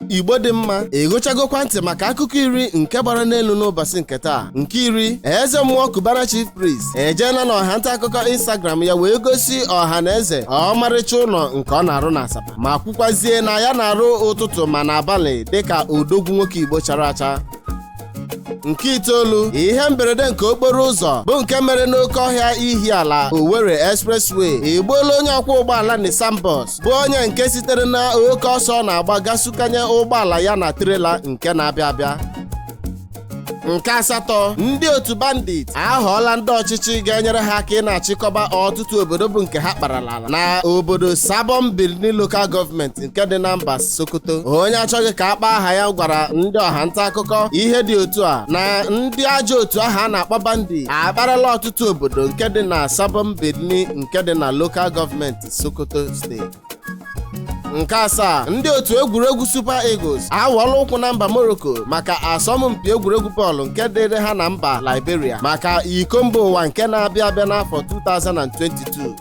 Igbo dị mma, ịgụchagokwa ntị maka akụkọ 10 nke gbara n'elu n'ụbọchị nke taa. Nke 10, eze mmụọ Cubana Chief Priest ejeela n'ọha nta akụkọ Instagram ya wee gosi ọha na eze ọmarịcha ụlọ nke ọ na-arụ na Asaba, ma kwukwazie na ya na-arụ ụtụtụ ma n'abalị dịka odogwu nwoke Igbo chara acha. Nke 9, ihe mberede nke okporo ụzọ bụ nke mere n'oke ọhịa Ihiala Owerri Expressway egbuola onye ọkwọ ụgbọala Nissan bus bụ onye nke sitere na oke ọsọ na-agba gasukanye ụgbọala ya na trela nke na-abịa abịa. Nke 8, ndị otu bandit aghọọla ndị ọchịchị ga-enyere ha aka ị na-achịkọba ọtụtụ obodo bụ nke ha kparala ala na obodo Sabon Birni Local Government nke dị na mba Sokoto. Onye achọghị ka akpa aha ya gwara ndị ọha nta akụkọ ihe dị otu a na ndị ajọ otu ahụ a na-akpọ bandit akparala ọtụtụ obodo nke dị na Sabon Birni nke dị na Local Government Sokoto steeti. Nke 7, ndị otu egwuregwu Super Eagles awọọla ụkwụ na mba Morocco maka asọmpi egwuregwu bọọlụ nke dịrị ha na mba Liberia maka iko mba ụwa nke na-abịa abịa n'afọ 2022.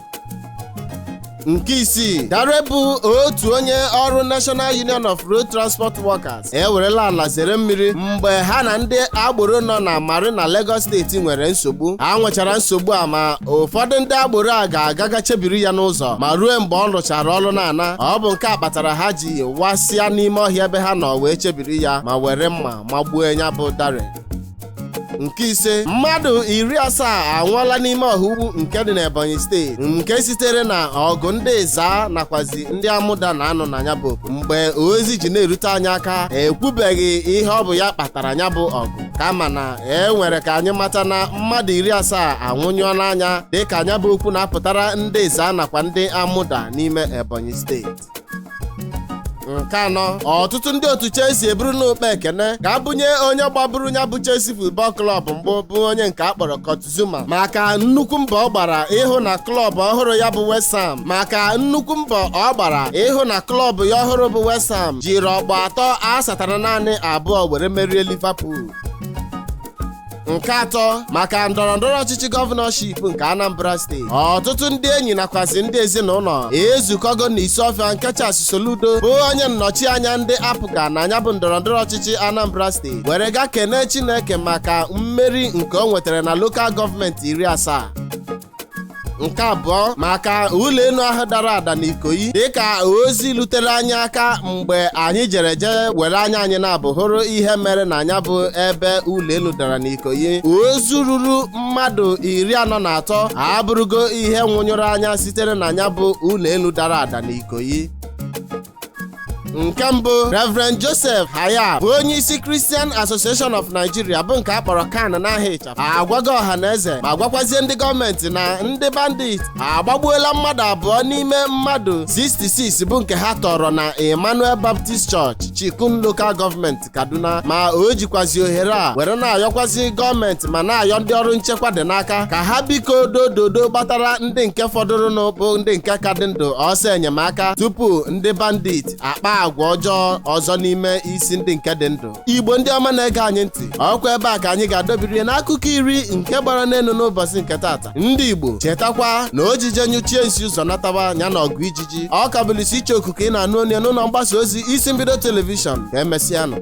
Nke 6, Dare bụ otu onye ọrụ National Union of Road Transport Workers ewerela ala zere mmiri mgbe ha na ndị agboro nọ na Marina, Lagos steeti nwere nsogbu. Ha nwechara nsogbu a ma ụfọdụ ndị agboro a ga-agaga chebiri ya n'ụzọ ma ruo mgbe ọ rụchara ọrụ na-ana. Ọ bụ nke a kpatara ha ji wasịa n'ime ọhịa ebe ha nọ wee chebiri ya ma were mma magbuo ya bụ Dare. Nke 5, mmadụ 70 anwụọla n'ime ọha ugwu nke dị n'Ebonyi steeti nke sitere na ọgụ ndị Ịza nakwazi ndị Amụda na-anọ na ya bụ obodo. Mgbe ozi ji na-erute anyị aka, ekwubeghị ihe ọ bụ ya kpatara ya bụ ọgụ, kama na e nwere ka anyị mata na mmadụ 70 anwụnyụọla anya dịka anya bụ okwu na-apụtara ndị Ịza nakwa ndị Amụda n'ime Ebonyi steeti. Nke 4, ọtụtụ ndị otu Chelsea eburu n'ụkpa ekene ga-abụnye onye gbaburu ya bụ Chelsea Football Club mbụ bụ onye nke akpọrọ Kurt Zouma maka nnukwu mbọ ọ gbara ịhụ na klọb ọhụrụ ya bụ West Ham maka nnukwu mbọ ọ gbara ịhụ na klọb ya ọhụrụ bụ West Ham jiri ọkpụ 3 asatara naanị 2 were merie Liverpool. Nke 3, maka ndọrọndọrọ ọchịchị gọvanọship nke Anambra steeti, ọtụtụ ndị enyi nakwazi ndị ezinụlọ ezukọgo n'Isiọfịa nke Charles Soludo bụ onye nnọchi anya ndị APGA na anya bụ ndọrọndọrọ ọchịchị Anambra steeti were ga kene Chineke maka mmeri nke o nwetara na lokal gọọmenti 70. Nke 2, maka ụlọ elu ahụ dara ada n'Ikoyi dịka ozi lutere anyị aka mgbe anyị jere jee were anya anyị na-abụ hụrụ ihe mere na anya bụ ebe ụlọ elu dara n'Ikoyi, ozu ruru mmadụ 43 abụrụgo ihe nwụnyụrụ anya sitere na anya bụ ụlọ elu dara ada n'Ikoyi. Nke 1, Reverend Joseph Hayab bụ onye isi Christian Association of Nigeria bụ nke a kpọrọ CAN n'aha ịchafụ agwago ọha na eze ma gwakwazie ndị gọọmenti na ndị bandit agbagbuola mmadụ 2 n'ime mmadụ 66 bụ nke ha tọrọ na Emmanuel Baptist Church, Chikun Local Government, Kaduna, ma o jikwazi ohere a were na-ayọkwazi gọọmenti ma na-ayọ ndị ọrụ nchekwa dị n'aka ka ha biko dododo gbatara ndị nke fọdụrụnụ bụ ndị nke ka dị ndụ ọsọ enyemaka tupu ndị bandit akpa agwa ọjọọ ọzọ n'ime isi ndị nke dị ndụ. Igbo ndị ọma na-ege anyị ntị, ọkwa ebe a ka anyị ga-adọbiri n'akụkọ 10 nke gbara n'elu n'ụbọchị nke taata. Ndị Igbo chetakwa na ojije nyụchie nsi ụzọ natawa ya na ọgụ ijiji. Ọ kabụlisi iche okuku ị na-anụ onye n'ụlọ mgbasa ozi isi mbido telivishọn. Ka emesịanụ.